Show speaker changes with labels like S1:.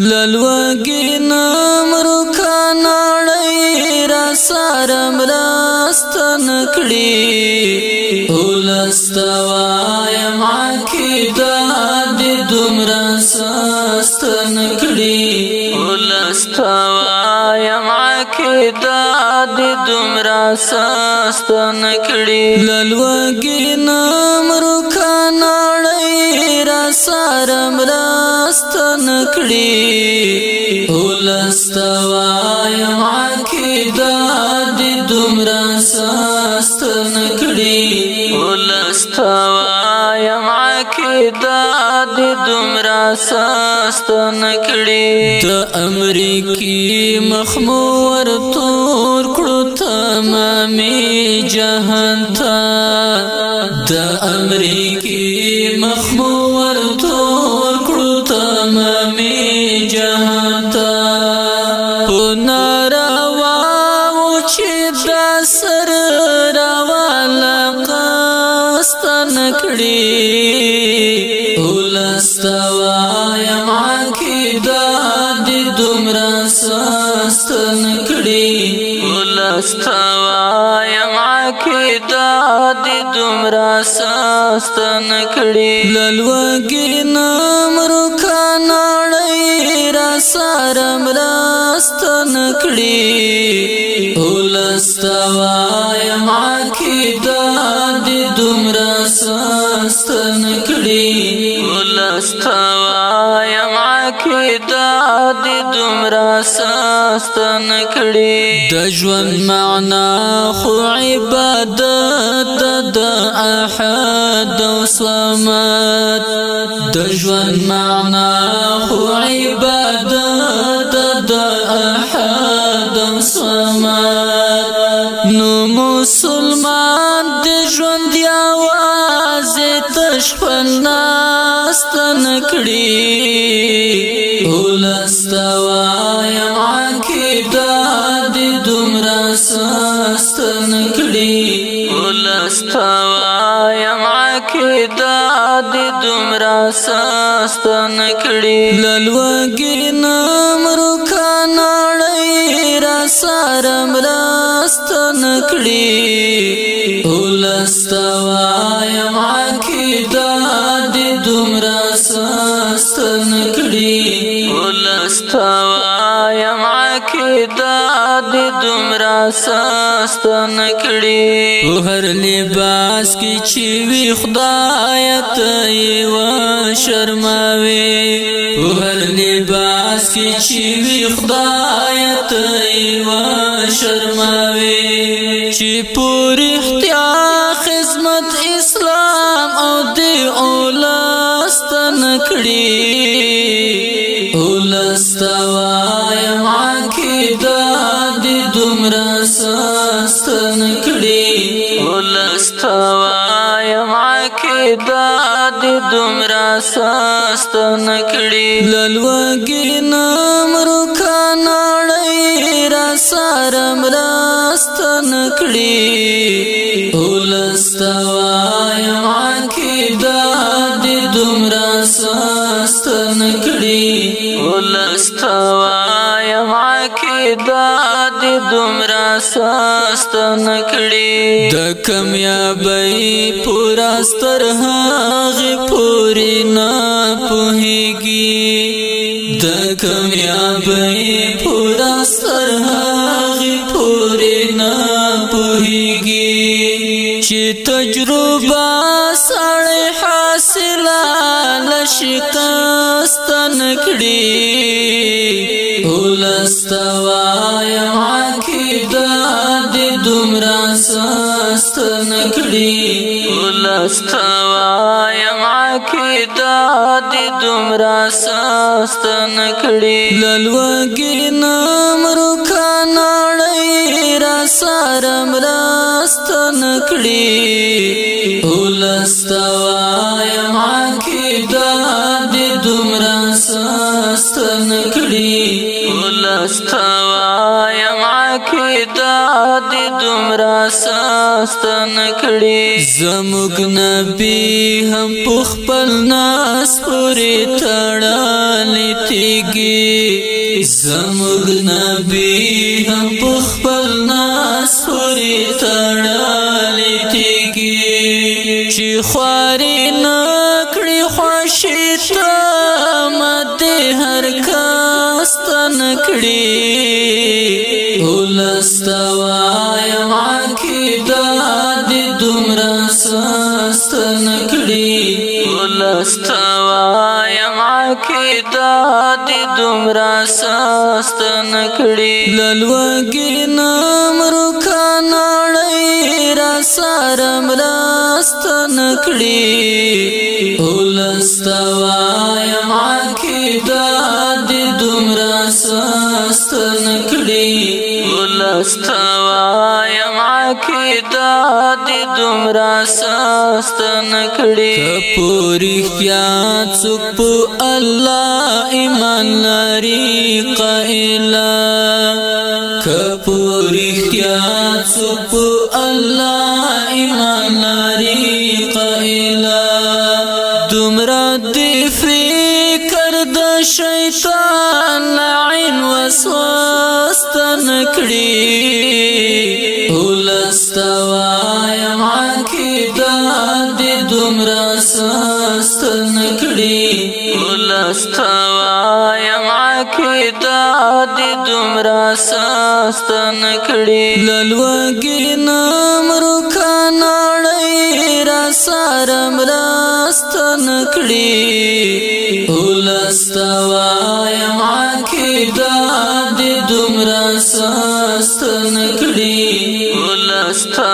S1: للوګي نمرو نړۍ را سره مرسته نکړي. ولست وایم عقیده دې دومره سست نکړي.
S2: ولست وایم عقیده دې دومره سست نکړي.
S1: للوګي نمرو نړۍ را سره مرسته نکړي. ولست وایم عقیده دې دومره سست نکړي.
S2: ولست وایم عقیده دې دومره سست نکړي.
S1: د امریکي مخمور تور کړو تمامي جهان ته. د امریکي مخمور تور کړو تمامي جهان ته. ناروا چې دا سر راواله قصد نکړي. ولست وایم عقیده دې دومره سست نکړي.
S2: ولست وایم عقیده دې دومره سست نکړي.
S1: للوګي نمرو نړۍ را سره مرسته نکړي. ولست وایم عقیده دې دومره سست نکړي.
S2: ولست وایم عقیده دې دومره سست نکړي.
S1: د ژوند معنا خو عبادت د احد او صمد. د ژوند معنا خو عبادت د احد او صمد. نو مسلمان د ژوند आवाज تشخپل ناست نکړي. ولست وایم عقیده دې دومره سست نکړي.
S2: ولست وایم عقیده دې دومره سست نکړي.
S1: للوګي نمرو نړۍ را سره مرسته نکړي. ولست وایم عقیده دې دومره سست نکړي.
S2: ولست وایم عقیده دې دومره سست نکړي.
S1: په هر لباس کې چې وي خدای ته یې وشرموي. په هر لباس کې چې وي خدای ته یې وشرموي. چې پوری اختیا خدمت اسلام او دی اولست نکړي. ولست وایم عقیده دې دومره سست نکړي.
S2: ولست وایم عقیده دې دومره سست نکړي.
S1: للوګي نمرو نړۍ را سره مرسته نکړي. ولست وایم عقیده دې دومره سست نکړي.
S2: ولست وایم عقیده دې دومره سست نکړي.
S1: د کامیابی پورا ستر هغه پوری نه پوهیږي. د کامیابی پورا ستر هغه پوری نه پوهیږي. چې تجربه سړی حاصله لشکست نکړي. ولست وایم عقیده دې دومره سست نکړي.
S2: ولست وایم عقیده دې دومره سست نکړي.
S1: للوګي نمرو نړۍ را سره مرسته نکړي. ولست وایم عقیده دې دومره سست سست نکړي.
S2: ولس ته وایم عقیده دې دومره سست نکړي.
S1: زموږ نبی هم په خپل ناس پورې تړلې تیږي، زموږ نبی هم په خپل ناس پورې تړلې تیږي، چې خواري نکړي خوشي ته مده هر کس ته نکړي. ولس ته وایم عقیده دې دومره سست نکړي.
S2: ولس ته وایم عقیده دې دومره سست نکړي.
S1: للوګي نام رکاناړی را سره مرسته نکړي. ولس ته وایم عقیده دې دومره سست نکړي.
S2: ولس ته وایم عقیده دې دومره سست نکړي.
S1: که په رښتیا څوک په الله ایمان لري قائلا، که په رښتیا څوک په الله ایمان لري قائلا، دومره دې فکر د شیطان لعین وسوس ته نکړي. ولس ته وایم عقیده دې دومره سست نکړي.
S2: ولس ته وایم عقیده دې دومره سست نکړي.
S1: للوګي نام رکاناړی را سره مرسته نکړي. ولس ته وایم عقیده دې دومره سست نکړي.
S2: ولس ته